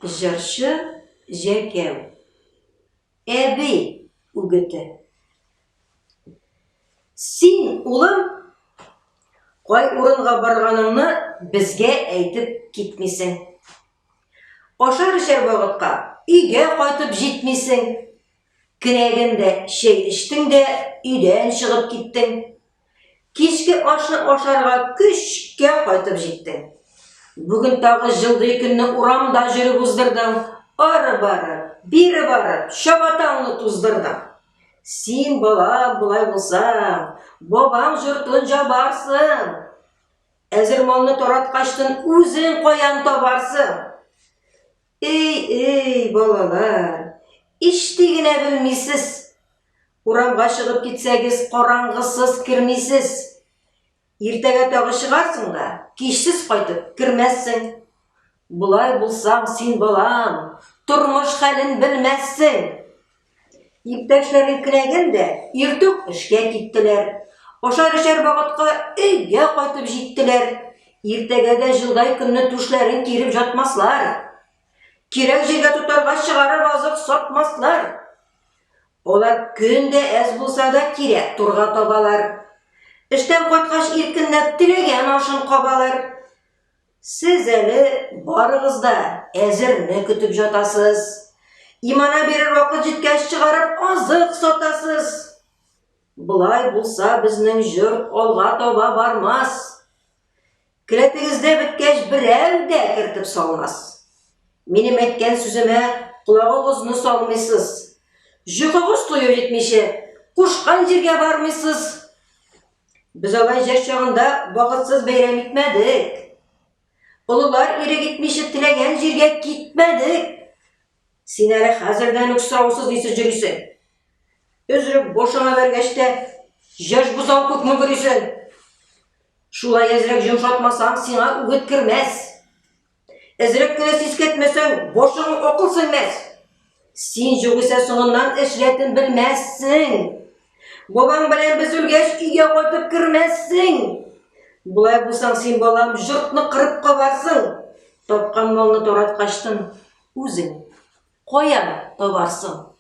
Җырчы Җәкәү. Әби үгете. Син, улым, кай урынга барганыңны безгә әйтеп китмисең. Ашар-эчәр вакытка өйгә кайтып җитмисең. Келәгендә чәй эчтең дә өйдән чыгып киттең. Кичке ашны ашарга көчкә кайтып җиттең. Бүген тагы җылдый көнне урамда йөреп уздырдың. Ары барып, бире барып, чабатаңны туздырдың. Син, балам, болай булсаң, бабаң җортын җабарсың. Әзер малны тараткачтын үзең каян табарсың? Эй, эй, балалар, ишти генә белмисез. Урамга чыгып китсәгез, караңгысыз кермисез. Иртәгә тагы чыгарсың да, кичсез кайтып кермәссең. Болай булсаң, син, балам, тормыш хәлен белмәссең. Иптәшләрең келәгән дә, иртүк эшкә киттеләр. Ашар-эчәр вакытка өйгә кайтып җиттеләр. Иртәгә дә җылдай көнне түшләрен киреп жатмаслар. Кирәк җиргә тотарга чыгарып азык сатмаслар. Алар көн дә әз булса да кирәк турга табалар. Эштән кайткач иркенләп теләгән ашын кабалар. Сез әле барыгыз да әзерне көтеп жатасыз. Имана бирер вакыт җиткәч чыгарып азык сатасыз. Болай булса безнең җорт алга таба бармас. Келәтегездә беткәч берәү дә кертеп салмас. Минем әйткән сүземә колагыгызны салмыйсыз. Җокыгыз туеп җитмичә, кушкан җиргә бармыйсыз. Без алай җәш чагында вакытсыз бәйрәм итмәдек. Олылар ирек итмичә теләгән җиргә китмәдек. Син әле хәзердән үк сораусыз нисез йөрисең. Өзрек башыңа бәргәч тә, җәш бозау күк мөгерисең. Шулай әзрәк йомшатмасаң, сиңа үгет кермәс. Әзрәк кенә сискәтмәсәң, башыңа акыл сеңмәс. Син югыйсә соңыннан эш рәтен белмәссең. Бабаң белән без үлгәч, өйгә кайтып кермәссең. Болай булсаң, син, балам, җортны кырып кабарсың. Тапкан малны тараткачтын, үзең каян табарсың?